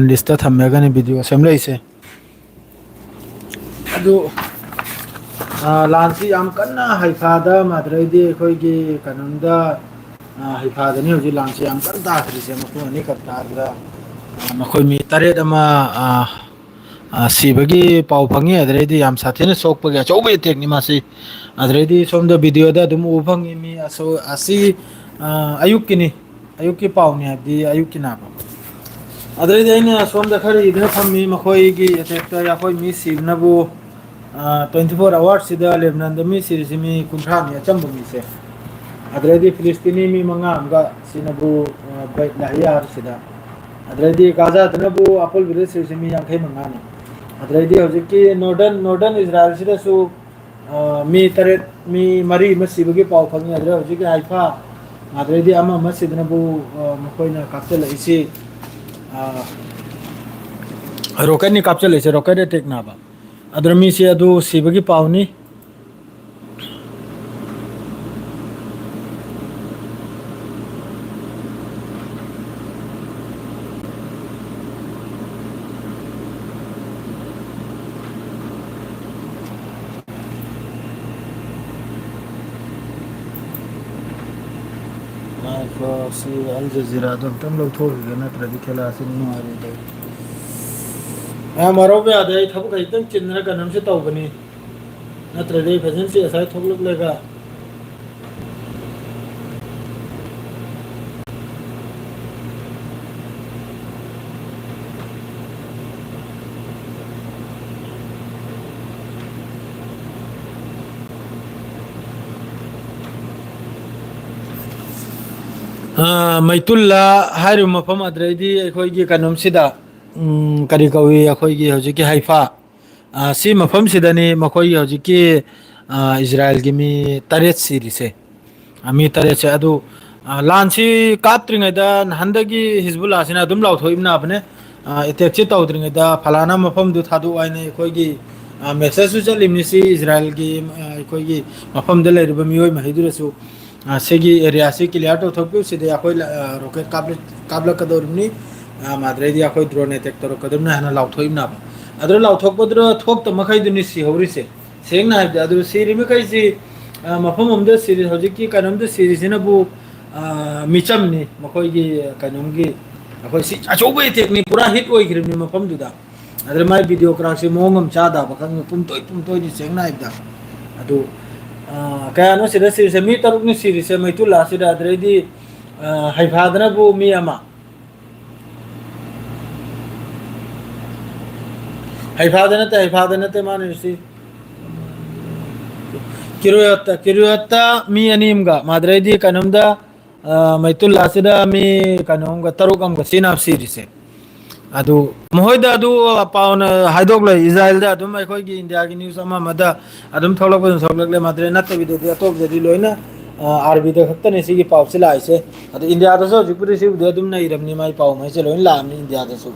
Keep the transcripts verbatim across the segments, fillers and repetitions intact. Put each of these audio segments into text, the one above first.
List ꯊꯝꯃꯒꯅꯤ video ꯁꯦꯝꯂꯛꯏꯁꯦ꯫ ꯑꯗꯨ, ꯑ, ꯂꯥꯟꯁꯤ ꯌꯥꯝ ꯀꯟꯅ ꯍꯩꯐꯥꯗ, ꯑꯗꯩꯗꯤ ꯑꯩꯈꯣꯏꯒꯤ ꯀꯩꯅꯣꯝꯗ, ꯑ, ꯍꯩꯐꯥꯗꯅꯤ ꯍꯧꯖꯤꯛ ꯂꯥꯟꯁꯤ ꯌꯥꯝ ꯀꯟꯅ ꯇꯥꯈ꯭ꯔꯤꯁꯦ, ꯃꯄꯨꯡ ꯑꯅꯤꯈꯛ ꯇꯥꯕꯗ, ꯑ, ꯃꯈꯣꯏ ꯃꯤ ꯇꯔꯦꯠ ꯑꯃ, ꯑ, ꯑ, ꯁꯤꯕꯒꯤ ꯄꯥꯎ ꯐꯪꯉꯤ, ꯑꯗꯩꯗꯤ ꯌꯥꯝ ꯁꯥꯊꯤꯅ ꯁꯣꯛꯄꯒꯤ ꯑꯆꯧꯕ ꯑꯦꯇꯦꯛꯅꯤ ꯃꯥꯁꯤ꯫ ꯑꯗꯩꯗꯤ ꯁꯣꯝꯗ ꯚꯤꯗꯤꯑꯣꯗ ꯑꯗꯨꯝ ꯎꯕ ꯐꯪꯉꯤ, ꯃꯤ ꯑꯁꯣ-, ꯑꯁꯤ, ꯑ, ꯑꯌꯨꯛꯀꯤꯅꯤ, ꯑꯌꯨꯛꯀꯤ ꯄꯥꯎꯅꯤ, ꯍꯥꯏꯕꯗꯤ ꯑꯌꯨꯛꯀꯤ ꯅꯥꯕ꯫ ꯑꯗꯨꯗꯩꯗꯤ ꯑꯩꯅ ꯁꯣꯝꯗ ꯈꯔ ꯏꯗꯨꯅ ꯊꯝꯃꯤ, ꯃꯈꯣꯏꯒꯤ ꯑꯦꯇꯦꯛꯇ ꯑꯩꯈꯣꯏ ꯃꯤ ꯁꯤꯕꯅꯕꯨ, ꯑ, twenty four hours-ꯁꯤꯗ ꯂꯦꯕꯅꯟꯗ ꯃꯤ ꯁꯤꯔꯤꯁꯤ ꯃꯤ ꯀꯨꯟꯊ꯭ꯔꯥꯅꯤ, ꯑꯆꯝꯕ ꯃꯤꯁꯦ꯫ ꯑꯗꯨꯗꯩꯗꯤ ꯐꯤꯂꯤꯁꯇꯤꯅꯤ ꯃꯤ ꯃꯉꯥ ꯑꯃꯒ ꯁꯤꯅꯕꯨ, ꯑ, ꯕꯩꯠ ꯂꯥꯍꯤꯌꯥꯔꯁꯤꯗ꯫ ꯑꯗꯨꯗꯩꯗꯤ ꯒꯥꯖꯥꯗꯅꯕꯨ ꯑꯄꯨꯟꯕꯗ ꯁꯤꯔꯤꯁꯤ ꯃꯤ ꯌꯥꯡꯈꯩ ꯃꯉꯥꯅꯤ꯫ ꯑꯗꯨꯗꯩꯗꯤ ꯍꯧꯖꯤꯛꯀꯤ northern, northern ꯏꯖꯔꯥꯏꯜꯁꯤꯗꯁꯨ ꯑ, ꯃꯤ ꯇꯔꯦꯠ, ꯃꯤ ꯃꯔꯤ ꯑꯃ ꯁꯤꯕꯒꯤ ꯄꯥꯎ ꯐꯪꯉꯤ꯫ ꯑꯗꯨꯗ ꯍꯧꯖꯤꯛꯀꯤ ꯍꯥꯏꯐꯥ, ꯑꯗꯨꯗꯩꯗꯤ ꯑꯃ ꯑꯃ ꯁꯤꯗꯅꯕꯨ, ꯑ, ꯃꯈꯣꯏꯅ ꯀꯥꯞꯁꯤꯜꯂꯛꯏꯁꯤ, ꯑ, ꯔꯣꯀꯦꯠꯅꯤ ꯀꯥꯞꯁꯤꯜꯂꯛꯏꯁꯦ, ꯔꯣꯀꯦꯠ ꯑꯦꯇꯦꯛ ꯅꯥꯕ꯫ ꯑꯗꯨꯅ ꯃꯤꯁꯦ ꯑꯗꯨ ꯁꯤꯕꯒꯤ ꯄꯥꯎꯅꯤ꯫ ꯉꯥꯏꯈꯣ, ꯁꯤ ꯑꯜ ꯖꯖꯤꯔꯥꯗꯣ ꯑꯝꯇꯪ ꯂꯧꯊꯣꯛꯈꯤꯒꯦ, ꯅꯠꯇ꯭ꯔꯗꯤ ꯈꯦꯂꯥꯁꯤ ꯅꯨꯡꯉꯥꯏꯔꯣꯏꯗꯧꯔꯤ꯫ ꯃꯌꯥꯝ ꯋꯥꯔꯧꯕ ꯌꯥꯗꯦ, ꯑꯩ ꯊꯕꯛ ꯈꯖꯤꯛꯇꯪ ꯆꯤꯟꯗꯅ ꯀꯩꯅꯣꯝꯁꯤ ꯇꯧꯕꯅꯤ, ꯅꯠꯇ꯭ꯔꯗꯤ ꯑꯩ ꯐꯖꯅ ꯁꯤ ꯉꯁꯥꯏ ꯊꯣꯛꯂꯛꯂꯒ ꯑ, ꯃꯩꯇꯨꯜꯂꯥ ꯍꯥꯏꯔꯤꯕ ꯃꯐꯝ ꯑꯗꯨꯗꯩꯗꯤ ꯑꯩꯈꯣꯏꯒꯤ ꯀꯩꯅꯣꯝꯁꯤꯗ, ꯎꯝ, ꯀꯔꯤ ꯀꯧꯏ, ꯑꯩꯈꯣꯏꯒꯤ ꯍꯧꯖꯤꯛꯀꯤ ꯍꯩꯐꯥ, ꯑ, ꯁꯤ ꯃꯐꯝꯁꯤꯗꯅꯤ ꯃꯈꯣꯏꯒꯤ ꯍꯧꯖꯤꯛꯀꯤ, ꯑ, ꯏꯖꯔꯥꯏꯜꯒꯤ ꯃꯤ ꯇꯔꯦꯠ ꯁꯤꯔꯤꯁꯦ꯫ ꯑ, ꯃꯤ ꯇꯔꯦꯠꯁꯦ꯫ ꯑꯗꯨ, ꯑ, ꯂꯥꯟꯁꯤ ꯀꯥꯞꯇ꯭ꯔꯤꯉꯩꯗ ꯅꯍꯥꯟꯗꯒꯤ ꯍꯤꯖꯕꯨꯜꯂꯥꯁꯤꯅ ꯑꯗꯨꯝ ꯂꯥꯎꯊꯣꯛꯏꯕꯅꯕꯅꯦ, ꯑ, ꯑꯦꯇꯦꯛꯁꯤ ꯇꯧꯗ꯭ꯔꯤꯉꯩꯗ ꯐꯂꯥꯅ ꯃꯐꯝꯗꯨ ꯊꯥꯗꯣꯛꯑꯣ ꯍꯥꯏꯅ ꯑꯩꯈꯣꯏꯒꯤ, ꯑ, ꯃꯦꯁꯦꯖꯁꯨ ꯆꯠꯂꯤꯕꯅꯤ꯫ ꯁꯤ ꯏꯖꯔꯥꯏꯜꯒꯤ, ꯑ, ꯑꯩꯈꯣꯏꯒꯤ ꯃꯐꯝꯗ ꯂꯩꯔꯤꯕ ꯃꯤꯑꯣꯏ ꯃꯈꯩꯗꯨꯗꯁꯨ, ꯑ, ꯁꯤꯒꯤ ꯑꯦꯔꯤꯌꯥꯁꯤ ꯀ꯭ꯂꯤꯌꯥꯔ ꯇꯧꯊꯣꯛꯄꯤꯌꯨ, ꯁꯤꯗꯤ ꯑꯩꯈꯣꯏ, ꯑ, ꯔꯣꯀꯦꯠ ꯀꯥꯞꯂ-, ꯀꯥꯞꯂꯛꯀꯗꯧꯔꯤꯕꯅꯤ꯫ ꯑꯥ, ꯃꯥꯗ꯭ꯔꯩꯗꯤ ꯑꯩꯈꯣꯏ drone attack ꯇꯧꯔꯛꯀꯗꯕꯅꯤ ꯍꯥꯏꯅ ꯂꯥꯎꯊꯣꯛꯏꯕꯅꯦꯕ꯫ ꯑꯗꯨ ꯂꯥꯎꯊꯣꯛꯄꯗꯨꯗ ꯊꯣꯛꯇ ꯃꯈꯩꯗꯨꯅꯤ ꯁꯤꯍꯧꯔꯤꯁꯦ꯫ ꯁꯦꯡꯅ ꯍꯥꯏꯕꯗ, ꯑꯗꯨ ꯁꯤꯔꯤ ꯃꯈꯩꯁꯤ, ꯑꯥ, ꯃꯐꯝ ꯑꯃꯗ ꯁꯤꯔꯤ, ꯍꯧꯖꯤꯛꯀꯤ ꯀꯩꯅꯣꯝꯗ ꯁꯤꯔꯤꯁꯤꯅꯕꯨ, ꯑꯥ, ꯃꯤꯆꯝꯅꯤ, ꯃꯈꯣꯏꯒꯤ ꯀꯩꯅꯣꯝꯒꯤ, ꯑꯩꯈꯣꯏ ꯁꯤ ꯑꯆꯧꯕ attack ꯅꯤ, ꯄꯨꯔꯥ hit ꯑꯣꯏꯈ꯭ꯔꯤꯕꯅꯤ ꯃꯐꯝꯗꯨꯗ꯫ ꯑꯗꯨꯅ ꯃꯥꯏ video ꯀꯔꯥꯛꯁꯦ ꯃꯑꯣꯡ ꯑꯃ ꯆꯥꯗꯕ ꯈꯪꯉꯦ, ꯄꯨꯝꯇꯣꯏ ꯄꯨꯝꯇꯣꯏꯗꯤ ꯁꯦꯡꯅ ꯍꯥꯏꯕꯗ꯫ ꯑꯗꯨ, ꯑꯥ, ꯀꯌꯥꯅꯣ ꯁꯤꯗ ꯁꯤꯔꯤꯁꯦ? ꯃꯤ ꯇꯔꯨꯛꯅꯤ ꯁꯤꯔꯤꯁꯦ ꯃꯩꯇꯨꯜ ꯂꯥꯁꯤꯗ꯫ ꯑꯗꯨꯗꯩꯗꯤ, ꯑꯥ, ꯍꯩꯐꯥꯗꯅꯕꯨ ꯃꯤ ꯑꯃ, ꯍꯩꯐꯥꯗ ꯅꯠꯇꯦ, ꯍꯩꯐꯥꯗ ꯅꯠꯇꯦ, ꯃꯥꯅ ꯁꯤ ꯀꯤꯔꯣꯌꯠꯇ, ꯀꯤꯔꯣꯌꯠꯇ ꯃꯤ ꯑꯅꯤ ꯑꯃꯒ, ꯃꯥꯗ꯭ꯔꯩꯗꯤ ꯀꯩꯅꯣꯝꯗ, ꯑ, ꯃꯩꯇꯨꯜ ꯑꯁꯤꯗ ꯃꯤ ꯀꯩꯅꯣꯝꯒ, ꯇꯔꯨꯛ ꯑꯃꯒ ꯆꯦꯟꯅꯕ ꯁꯤꯔꯤꯁꯦ꯫ ꯑꯗꯨ ꯃꯈꯣꯏꯗ ꯑꯗꯨ ꯄꯥꯎꯅ ꯍꯥꯏꯗꯣꯛꯂꯦ, ꯏꯖꯔꯥꯏꯜꯗ ꯑꯗꯨꯝ ꯑꯩꯈꯣꯏꯒꯤ ꯏꯟꯗꯤꯌꯥꯒꯤ news ꯑꯃ ꯑꯃꯗ ꯑꯗꯨꯝ ꯊꯣꯛꯂꯛꯄ, ꯑꯗꯨꯝ ꯊꯣꯛꯂꯛꯂꯦ, ꯃꯥꯗ꯭ꯔꯩ ꯅꯠꯇꯕꯤꯗꯗꯤ ꯑꯇꯣꯞꯄꯗꯗꯤ ꯂꯣꯏꯅ, ꯑ, ꯑꯥꯔꯕꯤꯗ ꯈꯛꯇꯅꯦ ꯁꯤꯒꯤ ꯄꯥꯎꯁꯦ ꯂꯥꯛꯏꯁꯦ꯫ ꯑꯗꯣ ꯏꯟꯗꯤꯌꯥꯗꯁꯨ ꯍꯧꯖꯤꯛꯄꯨꯗꯤ ꯁꯤꯕꯨꯗꯤ ꯑꯗꯨꯝ ꯅꯩꯔꯕꯅꯤ, ꯃꯥꯏ ꯄꯥꯎ ꯃꯩꯁꯦ ꯂꯣꯏꯅ ꯂꯥꯛꯑꯕꯅꯤ ꯏꯟꯗꯤꯌꯥꯗꯁꯨ꯫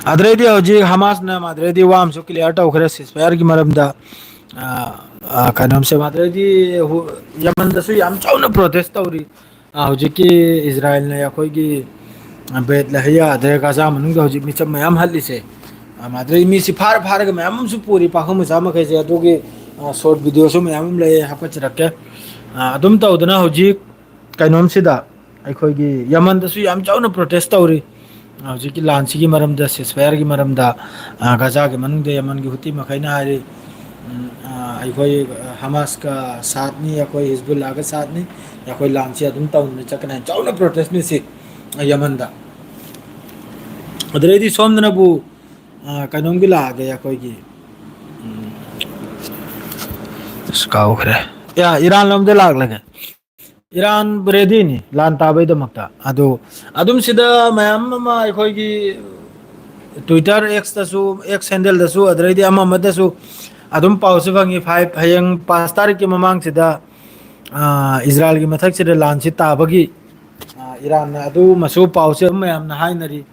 ꯑꯗꯨꯗꯩꯗꯤ ꯍꯧꯖꯤꯛ ꯍꯃꯥꯁꯅ ꯃꯥꯗ꯭ꯔꯩꯗꯤ ꯋꯥ ꯑꯃꯁꯨ clear ꯇꯧꯈ꯭ꯔꯦ ceasefire ꯒꯤ ꯃꯔꯝꯗ꯫ ꯑ, ꯑ, ꯀꯩꯅꯣꯝꯁꯦ ꯃꯥꯗ꯭ꯔꯩꯗꯤ ꯍꯨ-, ꯌꯃꯟꯗꯁꯨ ꯌꯥꯝ ꯆꯥꯎꯅ protest ꯇꯧꯔꯤ꯫ ꯑ, ꯍꯧꯖꯤꯛꯀꯤ ꯏꯖꯔꯥꯏꯜꯅ ꯑꯩꯈꯣꯏꯒꯤ ꯕꯦꯠ ꯂꯍꯤꯌꯥ ꯑꯗꯩ ꯒꯥꯖꯥ ꯃꯅꯨꯡꯗ ꯍꯧꯖꯤꯛ ꯃꯤꯆꯝ ꯃꯌꯥꯝ ꯍꯠꯂꯤꯁꯦ꯫ ꯑ, ꯃꯥꯗ꯭ꯔꯩ ꯃꯤꯁꯤ ꯐꯥꯔ ꯐꯥꯔꯒ ꯃꯌꯥꯝ ꯑꯃꯁꯨ ꯄꯨꯔꯤ, ꯄꯥꯈꯪ ꯃꯆꯥ ꯃꯈꯩꯁꯦ꯫ ꯑꯗꯨꯒꯤ, ꯑ, short video ꯁꯨ ꯃꯌꯥꯝ ꯑꯃ ꯂꯩ, ꯍꯥꯞꯀꯠꯆꯔꯛꯀꯦ꯫ ꯑ, ꯑꯗꯨꯝ ꯇꯧꯗꯅ ꯍꯧꯖꯤꯛ ꯀꯩꯅꯣꯝꯁꯤꯗ ꯑꯩꯈꯣꯏꯒꯤ ꯌꯃꯟꯗꯁꯨ ꯌꯥꯝ ꯆꯥꯎꯅ protest ꯇꯧꯔꯤ꯫ ꯍꯧꯖꯤꯛꯀꯤ ꯂꯥꯟꯁꯤꯒꯤ ꯃꯔꯝꯗ, ceasefire ꯒꯤ ꯃꯔꯝꯗ, ꯑ, ꯒꯖꯥꯒꯤ ꯃꯅꯨꯡꯗ ꯌꯃꯟꯒꯤ ꯍꯨꯇꯤ ꯃꯈꯩꯅ ꯍꯥꯏꯔꯤ, ꯎꯝ, ꯑ, ꯑꯩꯈꯣꯏ ꯍꯃꯥꯁꯀ ꯁꯥꯠꯅꯤ, ꯑꯩꯈꯣꯏ ꯍꯤꯖꯕꯨꯜꯂꯥꯒ ꯁꯥꯠꯅꯤ, ꯑꯩꯈꯣꯏ ꯂꯥꯟꯁꯤ ꯑꯗꯨꯝ ꯇꯧꯗꯅ ꯆꯠꯀꯅꯤ ꯍꯥꯏꯅ ꯆꯥꯎꯅ protest ꯅꯤ ꯁꯤ, ꯑ, ꯌꯃꯟꯗ꯫ ꯑꯗꯨꯗꯩꯗꯤ ꯁꯣꯝꯗꯅꯕꯨ, ꯑ, ꯀꯩꯅꯣꯝꯒꯤ ꯂꯥꯛꯑꯒꯦ ꯑꯩꯈꯣꯏꯒꯤ, ꯎꯝ, ꯑꯁ, ꯀꯥꯎꯈ꯭ꯔꯦ꯫ ꯌꯥ, ꯏꯔꯥꯟ ꯂꯣꯝꯗ ꯂꯥꯛꯂꯒꯦ꯫ ꯏꯔꯥꯟ ready ꯅꯤ ꯂꯥꯟ ꯇꯥꯕꯩꯗꯃꯛꯇ꯫ ꯑꯗꯨ ꯑꯗꯨꯝ ꯁꯤꯗ ꯃꯌꯥꯝ ꯑꯃ ꯑꯩꯈꯣꯏꯒꯤ Twitter, X ꯇꯁꯨ, X handle ꯗꯁꯨ, ꯑꯗꯨꯗꯩꯗꯤ ꯑꯃ ꯑꯃꯗꯁꯨ ꯑꯗꯨꯝ ꯄꯥꯎꯁꯤ ꯐꯪꯉꯤ꯫ Five, ꯍꯌꯦꯡ ꯄꯥꯁ ꯇꯥꯔꯤꯛꯀꯤ ꯃꯃꯥꯡꯁꯤꯗ, ꯑ, ꯏꯖꯔꯥꯏꯜꯒꯤ ꯃꯊꯛꯁꯤꯗ ꯂꯥꯟꯁꯤ ꯇꯥꯕꯒꯤ, ꯑ, ꯏꯔꯥꯟꯅ ꯑꯗꯨꯃꯁꯨ ꯄꯥꯎꯁꯦ ꯑꯗꯨꯝ ꯃꯌꯥꯝꯅ ꯍꯥꯏꯅꯔꯤ꯫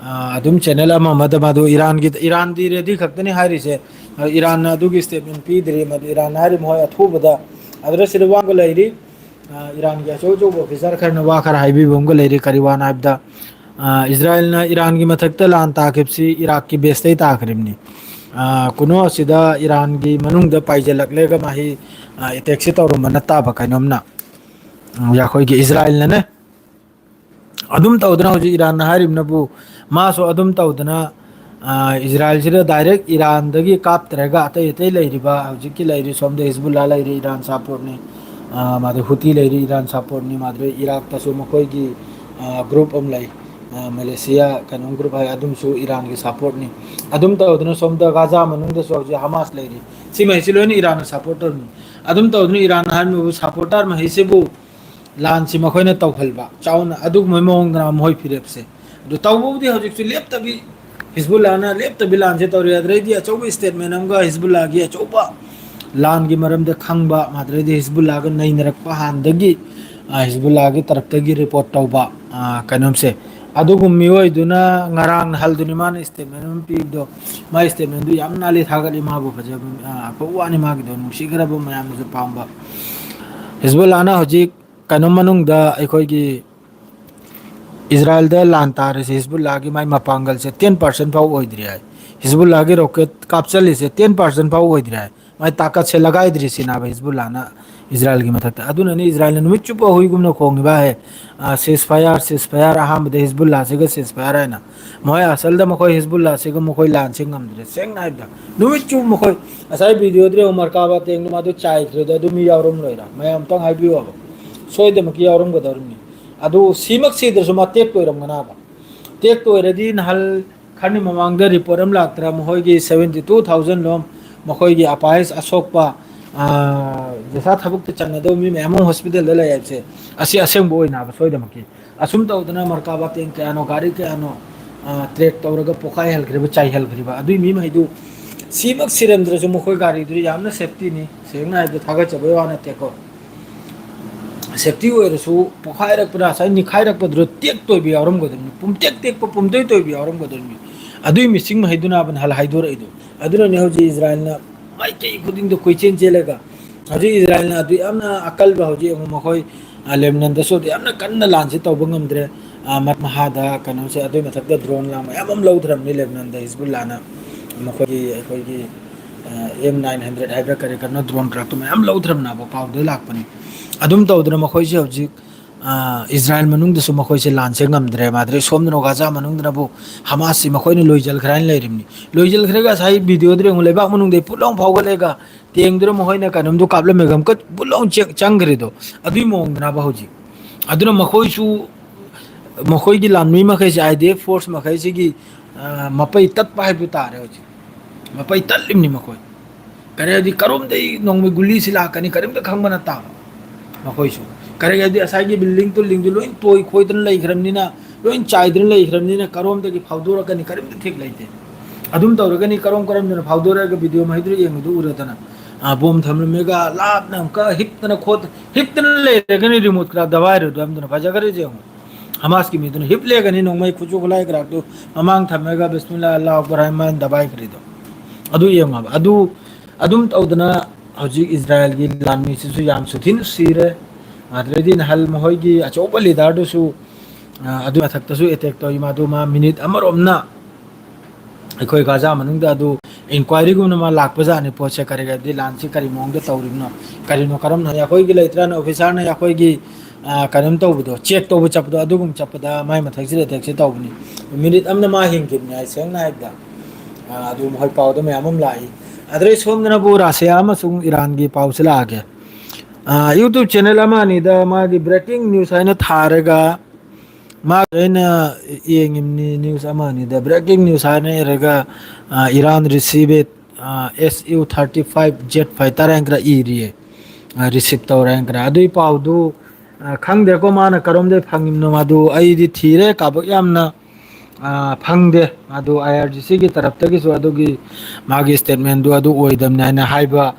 ꯑ, ꯑꯗꯨꯝ channel ꯑꯃ ꯑꯃꯗ ꯃꯗꯨ ꯏꯔꯥꯟꯒꯤ, ꯏꯔꯥꯟꯗꯤ ready ꯈꯛꯇꯅꯤ ꯍꯥꯏꯔꯤꯁꯦ꯫ ꯑ, ꯏꯔꯥꯟꯅ ꯑꯗꯨꯒꯤ statement ꯄꯤꯗ꯭ꯔꯤ꯫ ꯃꯗꯨ ꯏꯔꯥꯟꯅ ꯍꯥꯏꯔꯤ ꯃꯈꯣꯏ ꯑꯊꯨꯕꯗ ꯑꯗꯨꯗ ꯁꯤꯗ ꯋꯥꯒ ꯂꯩꯔꯤ꯫ ꯑ, ꯏꯔꯥꯟꯒꯤ ꯑꯆꯧ ꯑꯆꯧꯕ officer ꯈꯔꯅ ꯋꯥ ꯈꯔ ꯍꯥꯏꯕꯤꯕ ꯑꯃꯒ ꯂꯩꯔꯤ꯫ ꯀꯔꯤ ꯋꯥꯅꯣ ꯍꯥꯏꯕꯗ, ꯑ, ꯏꯖꯔꯥꯌꯦꯜꯅ ꯏꯔꯥꯟꯒꯤ ꯃꯊꯛꯇ ꯂꯥꯟ ꯇꯥꯈꯤꯕꯁꯤ ꯏꯔꯥꯛꯀꯤ ꯕꯦꯁꯇꯩ ꯇꯥꯈ꯭ꯔꯤꯕꯅꯤ꯫ ꯑ, ꯀꯨꯅꯣ ꯑꯁꯤꯗ ꯏꯔꯥꯟꯒꯤ ꯃꯅꯨꯡꯗ ꯄꯥꯏꯁꯤꯜꯂꯛꯂꯒ ꯃꯍꯩ, ꯑ, ꯑꯦꯇꯦꯛꯁꯤ ꯇꯧꯔꯝꯕ ꯅꯠꯇꯕ ꯀꯩꯅꯣꯝꯅ, ꯎꯝ, ꯑꯩꯈꯣꯏꯒꯤ ꯏꯖꯔꯥꯌꯦꯜꯅꯅꯦ꯫ ꯑꯗꯨꯝ ꯇꯧꯗꯅ ꯍꯧꯖꯤꯛ ꯏꯔꯥꯟꯅ ꯍꯥꯏꯔꯤꯕꯅꯕꯨ ꯃꯥꯁꯨ ꯑꯗꯨꯝ ꯇꯧꯗꯅ, ꯑ, ꯏꯖꯔꯥꯌꯦꯜꯁꯤꯗ ꯗꯥꯏꯔꯦꯛ ꯏꯔꯥꯟꯗꯒꯤ ꯀꯥꯞꯇ꯭ꯔꯒ ꯑꯇꯩ ꯑꯇꯩ ꯂꯩꯔꯤꯕ ꯍꯧꯖꯤꯛꯀꯤ ꯂꯩꯔꯤ, ꯁꯣꯝꯗ ꯍꯤꯖꯕꯨꯜꯂꯥ ꯂꯩꯔꯤ, ꯏꯔꯥꯟ ꯁꯄꯣꯔꯠꯅꯤ, ꯑ, ꯃꯥꯗꯤ ꯍꯨꯇꯤ ꯂꯩꯔꯤ, ꯏꯔꯥꯟ ꯁꯄꯣꯔꯠꯅꯤ, ꯃꯥꯗꯤ ꯏꯔꯥꯛꯇꯁꯨ ꯃꯈꯣꯏꯒꯤ, ꯑ, ꯒ꯭ꯔꯨꯞ ꯑꯃ ꯂꯩ, ꯑ, ꯃꯦꯂꯦꯁꯤꯌꯥ ꯀꯩꯅꯣꯝ ꯒ꯭ꯔꯨꯞ ꯍꯥꯏ, ꯑꯗꯨꯝꯁꯨ ꯏꯔꯥꯟꯒꯤ ꯁꯄꯣꯔꯠꯅꯤ꯫ ꯑꯗꯨꯝ ꯇꯧꯗꯅ ꯁꯣꯝꯗ ꯒꯥꯖꯥ ꯃꯅꯨꯡꯗꯁꯨ ꯍꯧꯖꯤꯛ ꯍꯃꯥꯁ ꯂꯩꯔꯤ꯫ ꯁꯤꯃꯩꯁꯤ ꯂꯣꯏꯅ ꯏꯔꯥꯟꯅ ꯁꯄꯣꯔꯠ ꯇꯧꯔꯤꯅꯤ꯫ ꯑꯗꯨꯝ ꯇꯧꯗꯅ ꯏꯔꯥꯟꯅ ꯍꯥꯏꯔꯤꯕ ꯁꯄꯣꯔꯇꯔ ꯃꯍꯩꯁꯤꯕꯨ ꯂꯥꯟꯁꯤ ꯃꯈꯣꯏꯅ ꯇꯧꯍꯜꯕ ꯆꯥꯎꯅ ꯑꯗꯨꯒꯨꯝꯕ ꯃꯑꯣꯡꯗꯅ ꯃꯈꯣꯏ ꯐꯤꯔꯦꯞꯁꯦ꯫ ꯑꯗꯨ ꯇꯧꯕꯕꯨꯗꯤ ꯍꯧꯖꯤꯛꯁꯨ ꯂꯦꯞꯇꯕꯤ ꯍꯤꯖꯕꯨꯜꯂꯥꯅ ꯂꯦꯞꯇꯕꯤ ꯂꯥꯟꯁꯦ ꯇꯧꯔꯤ꯫ ꯑꯗꯨꯗꯩꯗꯤ ꯑꯆꯧꯕ ꯏꯁꯇꯦꯠꯃꯦꯟ ꯑꯃꯒ ꯍꯤꯖꯕꯨꯜꯂꯥꯒꯤ ꯑꯆꯧꯕ ꯂꯥꯟꯒꯤ ꯃꯔꯝꯗ ꯈꯪꯕ, ꯑꯗꯨꯗꯩꯗꯤ ꯍꯤꯖꯕꯨꯜꯂꯥꯒ ꯅꯩꯅꯔꯛꯄ ꯍꯥꯟꯅꯗꯒꯤ, ꯑ, ꯍꯤꯖꯕꯨꯜꯂꯥꯒꯤ ꯇꯔꯞꯇꯒꯤ ꯔꯤꯄꯣꯔꯠ ꯇꯧꯕ, ꯑ, ꯀꯩꯅꯣꯝꯁꯦ, ꯑꯗꯨꯒꯨꯝꯕ ꯃꯤꯑꯣꯏꯗꯨꯅ ꯉꯔꯥꯡ ꯅꯍꯥꯜꯗꯨꯅꯤ ꯃꯥꯅ ꯁ꯭ꯇꯦꯠꯃꯦꯟ ꯑꯃ ꯄꯤꯕꯗꯣ꯫ ꯃꯥꯏ ꯁ꯭ꯇꯦꯠꯃꯦꯟꯗꯨ ꯌꯥꯝ ꯅꯥꯜꯂꯤ, ꯊꯥꯒꯠꯂꯤ ꯃꯥꯕꯨ꯫ ꯐꯖꯕ, ꯑ, ꯑꯐꯕ ꯋꯥꯅꯤ ꯃꯥꯒꯤꯗꯣ, ꯅꯨꯡꯁꯤꯈ꯭ꯔꯕ ꯃꯌꯥꯝꯅꯁꯨ ꯄꯥꯝꯕ꯫ ꯍꯤꯖꯕꯨꯜꯂꯥꯅ ꯍꯧꯖꯤꯛ ꯀꯩꯅꯣ ꯃꯅꯨꯡꯗ ꯑꯩꯈꯣꯏꯒꯤ ꯏꯖꯔꯥꯌꯦꯜꯗ ꯂꯥꯟ ꯇꯥꯔꯤꯁꯦ ꯍꯤꯖꯕꯨꯜꯂꯥꯒꯤ ꯃꯥꯏ ꯃꯄꯥꯡꯒꯜꯁꯦ ten percent ꯐꯥꯎ ꯑꯣꯏꯗ꯭ꯔꯤ ꯍꯥꯏ꯫ ꯍꯤꯖꯕꯨꯜꯂꯥꯒꯤ ꯔꯣꯀꯦꯠ ꯀꯥꯞꯆꯜꯂꯤꯁꯦ ten percent ꯐꯥꯎ ꯑꯣꯏꯗ꯭ꯔꯤ ꯍꯥꯏ꯫ ꯃꯥꯏ ꯇꯥꯀꯠꯁꯦ ꯂꯒꯥꯏꯗ꯭ꯔꯤ ꯁꯤꯅꯦꯕ ꯍꯤꯖꯕꯨꯜꯂꯥꯅ ꯏꯖꯔꯥꯌꯦꯜꯒꯤ ꯃꯊꯛꯇ꯫ ꯑꯗꯨꯅꯅꯤ ꯏꯖꯔꯥꯌꯦꯜꯅ ꯅꯨꯃꯤꯠ ꯆꯨꯞꯄ ꯍꯨꯏꯒꯨꯝꯅ ꯈꯣꯡꯉꯤꯕ ꯍꯥꯏ꯫ ꯑ, ceasefire, ceasefire ꯑꯍꯥꯟꯕꯗ ꯍꯤꯖꯕꯨꯜꯂꯥꯁꯤꯒ ceasefire ꯍꯥꯏꯅ꯫ ꯃꯈꯣꯏ ꯑꯁꯜꯗ ꯃꯈꯣꯏ ꯍꯤꯖꯕꯨꯜꯂꯥꯁꯤꯒ ꯃꯈꯣꯏ ꯂꯥꯟꯁꯤ ꯉꯝꯗ꯭ꯔꯦ꯫ ꯁꯦꯡꯅ ꯍꯥꯏꯕꯗ ꯅꯨꯃꯤꯠ ꯆꯨꯞꯄ ꯃꯈꯣꯏ ꯉꯁꯥꯏ ꯚꯤꯗꯤꯑꯣꯗ ꯌꯦꯡꯉꯨ, ꯃꯔꯀꯥꯕꯥ ꯇꯦꯡꯗꯣ ꯃꯥꯗꯣ ꯆꯥꯏꯈ꯭ꯔꯦꯗꯣ, ꯑꯗꯨ ꯃꯤ ꯌꯥꯎꯔꯝꯂꯣꯏꯔꯥ? ꯃꯌꯥꯝ ꯑꯝꯇꯪ ꯍꯥꯏꯕꯤꯌꯣꯕ꯫ ꯁꯣꯏꯗꯅꯃꯛꯀꯤ ꯌꯥꯎꯔꯝꯒꯗꯧꯔꯤꯕꯅꯤ꯫ ꯑꯗꯨ ꯁꯤꯃꯛ ꯁꯤꯗ꯭ꯔꯁꯨ ꯃꯥ ꯇꯦꯛꯇ ꯑꯣꯏꯔꯝꯒꯅꯥꯕ꯫ ꯇꯦꯛꯇ ꯑꯣꯏꯔꯗꯤ ꯅꯍꯥꯟ ꯈꯔꯅꯤ ꯃꯃꯥꯡꯗ ꯔꯤꯄꯣꯔꯠ ꯑꯃ ꯂꯥꯛꯇ꯭ꯔꯥ? ꯃꯈꯣꯏꯒꯤ seventy two thousand ꯂꯣꯝ ꯃꯈꯣꯏꯒꯤ ꯑꯄꯥꯏꯁ ꯑꯁꯣꯛꯄ, ꯑ, ꯖꯦꯁꯥ ꯊꯕꯛꯇ ꯆꯪꯒꯗꯕ ꯃꯤ ꯃꯌꯥꯝ ꯑꯃ ꯍꯣꯁꯄꯤꯇꯥꯜꯗ ꯂꯩ ꯍꯥꯏꯕꯁꯦ ꯑꯁꯤ ꯑꯁꯦꯡꯕ ꯑꯣꯏꯅꯕ ꯁꯣꯏꯗꯅꯃꯛꯀꯤ꯫ ꯑꯁꯨꯝ ꯇꯧꯗꯅ ꯃꯔꯀꯥꯕꯥ ꯇꯦꯡ ꯀꯌꯥꯅꯣ, ꯒꯥꯔꯤ ꯀꯌꯥꯅꯣ, ꯑ, ꯇ꯭ꯔꯦꯛ ꯇꯧꯔꯒ ꯄꯣꯈꯥꯏꯍꯟꯈ꯭ꯔꯤꯕ, ꯆꯥꯏꯍꯟꯈ꯭ꯔꯤꯕ꯫ ꯑꯗꯨꯏ ꯃꯤ ꯃꯈꯩꯗꯨ ꯁꯤꯃꯛ ꯁꯤꯔꯝꯗ꯭ꯔꯁꯨ ꯃꯈꯣꯏ ꯒꯥꯔꯤꯗꯨꯗꯤ ꯌꯥꯝꯅ ꯁꯦꯐꯇꯤꯅꯤ꯫ ꯁꯦꯡꯅ ꯍꯥꯏꯕꯗ ꯊꯥꯒꯠꯆꯕꯩ ꯋꯥ ꯅꯠꯇꯦꯀꯣ꯫ ꯁꯦꯐꯇꯤ ꯑꯣꯏꯔꯁꯨ ꯄꯣꯈꯥꯏꯔꯛꯄꯗ, ꯉꯁꯥꯏ ꯅꯤꯈꯥꯏꯔꯛꯄꯗꯨꯗ ꯇꯦꯛ ꯇꯣꯏꯕ ꯌꯥꯎꯔꯝꯒꯗꯕꯅꯤ, ꯄꯨꯝꯇꯦꯛ ꯇꯦꯛꯄ, ꯄꯨꯝꯇꯣꯏ ꯇꯣꯏꯕ ꯌꯥꯎꯔꯝꯒꯗꯕꯅꯤ꯫ ꯑꯗꯨꯒꯤ ꯃꯤꯁꯤꯡ ꯃꯈꯩꯗꯨꯅ ꯍꯥꯏꯗꯣꯔꯛꯏꯗꯣ꯫ ꯑꯗꯨꯅꯅꯦ ꯍꯧꯖꯤꯛ ꯏꯖꯔꯥꯌꯦꯜꯅ ꯃꯥꯏꯀꯩ ꯈꯨꯗꯤꯡꯗ ꯀꯣꯏꯆꯦꯟ ꯆꯦꯜꯂꯒ ꯍꯧꯖꯤꯛ ꯏꯖꯔꯥꯌꯦꯜꯅ ꯑꯗꯨ ꯌꯥꯝꯅ ꯑꯀꯜꯕ, ꯍꯧꯖꯤꯛ ꯑꯃꯨꯛ ꯃꯈꯣꯏ, ꯑ, ꯂꯦꯕꯅꯟꯗꯁꯨ ꯑꯗꯨ ꯌꯥꯝꯅ ꯀꯟꯅ ꯂꯥꯟꯁꯦ ꯇꯧꯕ ꯉꯝꯗ꯭ꯔꯦ꯫ ꯑ, ꯃꯠ ꯃꯍꯥꯗ ꯀꯩꯅꯣꯁꯦ, ꯑꯗꯨꯏ ꯃꯊꯛꯇ drone ꯂꯥꯡ ꯃꯌꯥꯝ ꯑꯃ ꯂꯧꯊ꯭ꯔꯕꯅꯤ ꯂꯦꯕꯅꯟꯗ ꯍꯤꯖꯕꯨꯜꯂꯥꯅ꯫ ꯃꯈꯣꯏꯒꯤ, ꯑꯩꯈꯣꯏꯒꯤ, ꯑ, ꯑꯦꯝ ꯅꯥꯏꯟ ꯍꯟꯗ꯭ꯔꯦꯠ ꯍꯥꯏꯕ꯭ꯔꯥ ꯀꯔꯤ ꯀꯔꯤꯅꯣ drone ꯀ꯭ꯔꯥꯐꯇꯣ ꯃꯌꯥꯝ ꯂꯧꯊ꯭ꯔꯕꯅꯦꯕ, ꯄꯥꯎꯗ ꯂꯥꯛꯄꯅꯤ꯫ ꯑꯗꯨꯝ ꯇꯧꯗꯅ ꯃꯈꯣꯏꯁꯦ ꯍꯧꯖꯤꯛ, ꯑ, ꯏꯖꯔꯥꯏꯜ ꯃꯅꯨꯡꯗꯁꯨ ꯃꯈꯣꯏꯁꯦ ꯂꯥꯟꯁꯦ ꯉꯝꯗ꯭ꯔꯦ꯫ ꯃꯥꯗ꯭ꯔꯦ ꯁꯣꯝꯗꯅ ꯒꯥꯖꯥ ꯃꯅꯨꯡꯗꯅꯕꯨ ꯍꯃꯥꯁꯁꯤ ꯃꯈꯣꯏꯅ ꯂꯣꯏꯖꯤꯟꯈ꯭ꯔꯦ ꯍꯥꯏꯅ ꯂꯩꯔꯤꯕꯅꯤ꯫ ꯂꯣꯏꯖꯤꯟꯈ꯭ꯔꯦꯒ ꯉꯁꯥꯏ ꯚꯤꯗꯤꯑꯣꯗ ꯌꯦꯡꯉꯨ, ꯂꯩꯕꯥꯛ ꯃꯅꯨꯡꯗꯒꯤ ꯄꯨꯠ ꯂꯥꯎ ꯐꯥꯎꯒꯠꯂꯦꯒ ꯇꯦꯡꯗꯨꯅ ꯃꯈꯣꯏꯅ ꯀꯩꯅꯣꯝꯗꯣ ꯀꯥꯞꯂꯝꯃꯦꯒ ꯑꯃꯨꯛꯀ ꯄꯨꯠ ꯂꯥꯎ ꯆꯦꯛ ꯆꯪꯈ꯭ꯔꯤꯗꯣ꯫ ꯑꯗꯨꯒꯤ ꯃꯑꯣꯡꯗꯅꯕ ꯍꯧꯖꯤꯛ꯫ ꯑꯗꯨꯅ ꯃꯈꯣꯏꯁꯨ, ꯃꯈꯣꯏꯒꯤ ꯂꯥꯟꯃꯤ ꯃꯈꯩꯁꯦ, ꯑꯥꯏ ꯗꯤ ꯑꯦꯐ ꯐꯣꯔꯁ ꯃꯈꯩꯁꯤꯒꯤ, ꯑ, ꯃꯄꯩ ꯇꯠꯄ ꯍꯥꯏꯕꯗꯨ ꯇꯥꯔꯦ ꯍꯧꯖꯤꯛ꯫ ꯃꯄꯩ ꯇꯠꯂꯤꯕꯅꯤ ꯃꯈꯣꯏ꯫ ꯀꯔꯤ ꯍꯥꯏꯗꯤ ꯀꯔꯣꯝꯗꯒꯤ ꯅꯣꯡꯃꯩ ꯒꯨꯂꯤꯁꯤ ꯂꯥꯛꯀꯅꯤ ꯀꯔꯤꯝꯇ ꯈꯪꯕ ꯅꯠꯇꯕ ꯃꯈꯣꯏꯁꯨ꯫ ꯀꯔꯤ ꯍꯥꯏꯗꯤ ꯉꯁꯥꯏꯒꯤ building ꯇꯨꯜꯗꯤꯡꯗꯨ ꯂꯣꯏ ꯇꯣꯏ ꯈꯣꯏꯗꯅ ꯂꯩꯈ꯭ꯔꯕꯅꯤꯅ, ꯂꯣꯏ ꯆꯥꯏꯗꯅ ꯂꯩꯈ꯭ꯔꯕꯅꯤꯅ ꯀꯔꯣꯝꯗꯒꯤ ꯐꯥꯎꯗꯣꯔꯛꯀꯅꯤ ꯀꯔꯤꯝꯇ ꯊꯤꯛ ꯂꯩꯇꯦ꯫ ꯑꯗꯨꯝ ꯇꯧꯔꯒꯅꯤ ꯀꯔꯝ ꯀꯔꯝꯗꯅ ꯐꯥꯎꯗꯣꯔꯛꯑꯒ ꯚꯤꯗꯤꯑꯣ ꯃꯍꯩꯗꯨꯗ ꯌꯦꯡꯕꯗꯨ ꯎꯔꯗꯅ, ꯑ, ꯕꯣꯝ ꯊꯝꯂꯝꯃꯦꯒ ꯂꯥꯞꯅ ꯑꯃꯨꯛꯀ ꯍꯤꯞꯇꯅ ꯈꯣꯠ-, ꯍꯤꯞꯇꯅ ꯂꯩꯔꯒꯅꯤ ꯔꯤꯃꯣꯠ ꯀ꯭ꯔꯥꯐ ꯗꯕꯥꯏꯔꯨꯗꯣ ꯌꯥꯝꯗꯅ ꯐꯖꯈ꯭ꯔꯦ ꯌꯦꯡꯉꯨ꯫ ꯍꯃꯥꯁꯀꯤ ꯃꯤꯗꯨꯅ ꯍꯤꯞ ꯂꯩꯒꯅꯤ ꯅꯣꯡꯃꯩ ꯈꯨꯠꯁꯨ ꯈꯨꯠꯂꯥꯏ ꯀ꯭ꯔꯥꯐꯇꯨ ꯃꯃꯥꯡ ꯊꯝꯃꯒ ꯕꯤꯁꯃꯤꯜꯂꯥ ꯑꯜꯂꯥꯍꯨ ꯑꯛꯕꯔ ꯍꯥꯏꯃꯟ ꯗꯕꯥꯏꯈ꯭ꯔꯤꯗꯣ꯫ ꯑꯗꯨ ꯌꯦꯡꯉꯣꯕ꯫ ꯑꯗꯨ ꯑꯗꯨꯝ ꯇꯧꯗꯅ ꯍꯧꯖꯤꯛ ꯏꯖꯔꯥꯏꯜꯒꯤ ꯂꯥꯟꯃꯤꯁꯤꯁꯨ ꯌꯥꯝ ꯁꯨꯊꯤꯅ ꯁꯤꯔꯦ꯫ ꯑꯗꯨꯗꯩꯗꯤ ꯅꯍꯥꯟ ꯃꯈꯣꯏꯒꯤ ꯑꯆꯧꯕ ꯂꯤꯗꯔꯗꯨꯁꯨ, ꯑ, ꯑꯗꯨ ꯃꯊꯛꯇꯁꯨ ꯑꯦꯇꯦꯛ ꯇꯧꯏ꯫ ꯃꯥꯗꯨ ꯃꯥ ꯃꯤꯅꯤꯠ ꯑꯃꯔꯣꯝꯅ ꯑꯩꯈꯣꯏ ꯒꯥꯖꯥ ꯃꯅꯨꯡꯗ ꯑꯗꯨ ꯏꯟꯀ꯭ꯋꯥꯏꯔꯤꯒꯨꯝꯅ ꯑꯃ ꯂꯥꯛꯄꯖꯥꯠꯅꯤ꯫ ꯄꯣꯠꯁꯦ ꯀꯔꯤ ꯍꯥꯏꯗꯤ ꯂꯥꯟꯁꯤ ꯀꯔꯤ ꯃꯑꯣꯡꯗ ꯇꯧꯔꯤꯕꯅꯣ, ꯀꯔꯤꯅꯣ ꯀꯔꯝꯅ ꯑꯩꯈꯣꯏꯒꯤ ꯂꯩꯇ꯭ꯔꯥꯅ ꯑꯣꯐꯤꯁꯥꯔꯅ ꯑꯩꯈꯣꯏꯒꯤ, ꯑ, ꯀꯩꯅꯣꯝ ꯇꯧꯕꯗꯣ, ꯆꯦꯛ ꯇꯧꯕ ꯆꯠꯄꯗꯣ, ꯑꯗꯨꯒꯨꯝ ꯆꯠꯄꯗ ꯃꯥꯏ ꯃꯊꯛꯁꯤꯗ ꯑꯦꯇꯦꯛꯁꯦ ꯇꯧꯕꯅꯤ꯫ ꯃꯤꯅꯤꯠ ꯑꯃꯅ ꯃꯥ ꯍꯤꯡꯈꯤꯕꯅꯤ ꯍꯥꯏ, ꯁꯦꯡꯅ ꯍꯥꯏꯕꯗ꯫ ꯑ, ꯑꯗꯨ ꯃꯈꯣꯏ ꯄꯥꯎꯗ ꯃꯌꯥꯝ ꯑꯃ ꯂꯥꯛꯏ꯫ ꯑꯗꯩ ꯁꯣꯝꯗꯅꯕꯨ ꯔꯁꯤꯌꯥ ꯑꯃꯁꯨꯡ ꯏꯔꯥꯟꯒꯤ ꯄꯥꯎꯁꯦ ꯂꯥꯛꯑꯒꯦ꯫ ꯑ, YouTube ꯆꯦꯅꯦꯜ ꯑꯃ ꯑꯅꯤꯗ ꯃꯥꯒꯤ breaking news ꯍꯥꯏꯅ ꯊꯥꯔꯒ ꯃꯥꯒꯤ ꯑꯩꯅ ꯌꯦꯡꯉꯤꯕꯅꯤ news ꯑꯃ ꯑꯅꯤꯗ꯫ Breaking news ꯍꯥꯏꯅ ꯏꯔꯒ, ꯑ, Iran received, ꯑ, S U thirty five jet fighter ꯍꯥꯏꯅ ꯈꯔ ꯏꯔꯤꯌꯦ꯫ ꯑ, receive ꯇꯧꯔꯦ ꯍꯥꯏꯅ ꯈꯔ꯫ ꯑꯗꯨꯒꯤ ꯄꯥꯎꯗꯨ, ꯑ, ꯈꯪꯗꯦꯀꯣ ꯃꯥꯅ ꯀꯔꯣꯝꯗꯩ ꯐꯪꯉꯤꯕꯅꯣ, ꯃꯗꯨ ꯑꯩꯗꯤ ꯊꯤꯔꯦ ꯀꯥꯕꯛ ꯌꯥꯝꯅ꯫ ꯑ, ꯐꯪꯗꯦ꯫ ꯑꯗꯨ I R G C ꯒꯤ ꯇꯔꯞꯇꯒꯤꯁꯨ ꯑꯗꯨꯒꯤ ꯃꯥꯒꯤ statement ꯗꯨ ꯑꯗꯨ ꯑꯣꯏꯗꯕꯅꯤ ꯍꯥꯏꯅ ꯍꯥꯏꯕ,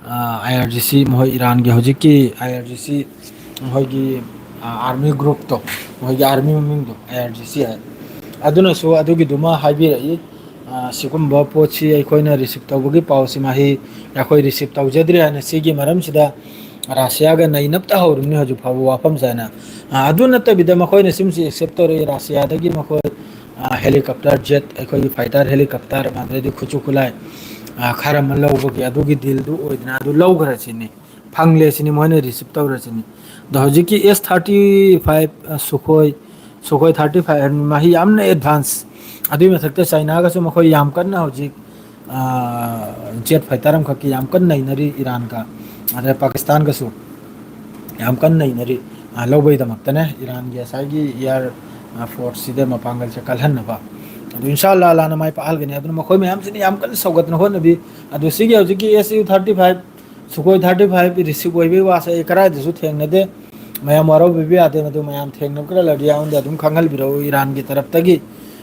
ꯑ, I R G C, ꯃꯈꯣꯏ ꯏꯔꯥꯟꯒꯤ ꯍꯧꯖꯤꯛꯀꯤ I R G C, ꯃꯈꯣꯏꯒꯤ, ꯑ, army group ꯇꯣ, ꯃꯈꯣꯏꯒꯤ army ꯃꯃꯤꯡꯗꯣ I R G C ꯍꯥꯏ꯫ ꯑꯗꯨꯅꯁꯨ ꯑꯗꯨꯒꯤꯗꯨꯃ ꯍꯥꯏꯕꯤꯔꯛꯏ꯫ ꯑ, ꯁꯤꯒꯨꯝꯕ ꯄꯣꯠꯁꯤ ꯑꯩꯈꯣꯏꯅ receive ꯇꯧꯕꯒꯤ ꯄꯥꯎꯁꯤ ꯃꯍꯩ ꯑꯩꯈꯣꯏ receive ꯇꯧꯖꯗ꯭ꯔꯤ ꯍꯥꯏꯅ ꯁꯤꯒꯤ ꯃꯔꯝꯁꯤꯗ ꯔꯁꯤꯌꯥꯒ ꯅꯩꯅꯕꯇ ꯍꯧꯔꯤꯕꯅꯤ ꯍꯧꯖꯤꯛ ꯐꯥꯎꯕ ꯋꯥꯐꯝꯁꯦ ꯍꯥꯏꯅ꯫ ꯑ, ꯑꯗꯨ ꯅꯠꯇꯕꯤꯗ ꯃꯈꯣꯏꯅ ꯁꯤꯝꯁꯤ accept ꯇꯧꯔꯛꯏ꯫ ꯔꯁꯤꯌꯥꯗꯒꯤ ꯃꯈꯣꯏ, ꯑ, helicopter jet, ꯑꯩꯈꯣꯏꯒꯤ fighter helicopter, ꯑꯗꯩꯗꯤ ꯈꯨꯠꯁꯨ ꯈꯨꯠꯂꯥꯏ, ꯑ, ꯈꯔ ꯑꯃ ꯂꯧꯕꯒꯤ ꯑꯗꯨꯒꯤ deal ꯗꯨ ꯑꯣꯏꯗꯅ ꯑꯗꯨ ꯂꯧꯈ꯭ꯔꯁꯤꯅꯤ, ꯐꯪꯂꯦ ꯁꯤꯅꯤ, ꯃꯣꯏꯅ receive ꯇꯧꯔꯁꯤꯅꯤ꯫ ꯑꯗꯣ ꯍꯧꯖꯤꯛꯀꯤ ꯑꯦꯁ ꯊꯥꯔꯇꯤ ꯐꯥꯏꯚ, ꯑ, ꯁꯨꯈꯣꯏ, ꯁꯨꯈꯣꯏ ꯊꯥꯔꯇꯤ ꯐꯥꯏꯚ ꯍꯥꯏꯕ ꯃꯍꯤ ꯌꯥꯝꯅ advance꯫ ꯑꯗꯨꯒꯤ ꯃꯊꯛꯇ ꯆꯥꯏꯅꯥꯒꯁꯨ ꯃꯈꯣꯏ ꯌꯥꯝ ꯀꯟꯅ ꯍꯧꯖꯤꯛ, ꯑ, jet fighter ꯑꯃꯈꯛꯀꯤ ꯌꯥꯝ ꯀꯟꯅ ꯅꯩꯅꯔꯤ ꯏꯔꯥꯟꯒ, ꯑꯗ ꯄꯥꯀꯤꯁꯇꯥꯟꯒꯁꯨ ꯌꯥꯝ ꯀꯟꯅ ꯅꯩꯅꯔꯤ꯫ ꯑ, ꯂꯧꯕꯒꯤꯗꯃꯛꯇꯅꯦ ꯏꯔꯥꯟꯒꯤ ꯉꯁꯥꯏꯒꯤ air, ꯑ, force ꯁꯤꯗ ꯃꯄꯥꯡꯒꯜꯁꯦ ꯀꯜꯍꯟꯅꯕ꯫ ꯑꯗꯨ ꯏꯟꯁꯥ ꯑꯜꯂꯥ, ꯑꯜꯂꯥꯅ ꯃꯥꯏ ꯄꯥꯛꯍꯜꯒꯅꯤ꯫ ꯑꯗꯨꯅ ꯃꯈꯣꯏ ꯃꯌꯥꯝꯁꯤꯅ ꯌꯥꯝ ꯀꯟꯅ ꯁꯧꯒꯠꯇꯅ ꯍꯣꯠꯅꯕꯤ꯫ ꯑꯗꯨ ꯁꯤꯒꯤ ꯍꯧꯖꯤꯛꯀꯤ ꯑꯦꯁ ꯌꯨ ꯊꯥꯔꯇꯤ ꯐꯥꯏꯚ, ꯁꯨꯈꯣꯏ ꯊꯥꯔꯇꯤ ꯐꯥꯏꯚ receive ꯑꯣꯏꯕꯒꯤ ꯋꯥꯁꯦ ꯑꯩ ꯀꯗꯥꯏꯗꯁꯨ ꯊꯦꯡꯅꯗꯦ꯫ ꯃꯌꯥꯝ ꯋꯥꯔꯧꯕꯤꯕ ꯌꯥꯗꯦ꯫ ꯃꯗꯨ ꯃꯌꯥꯝ ꯊꯦꯡꯅꯕ ꯈꯔ ꯂꯩꯔꯗꯤ ꯑꯩꯉꯣꯟꯗ ꯑꯗꯨꯝ ꯈꯪꯍꯟꯕꯤꯔꯛꯎ꯫ ꯏꯔꯥꯟꯒꯤ ꯇꯔꯞꯇꯒꯤ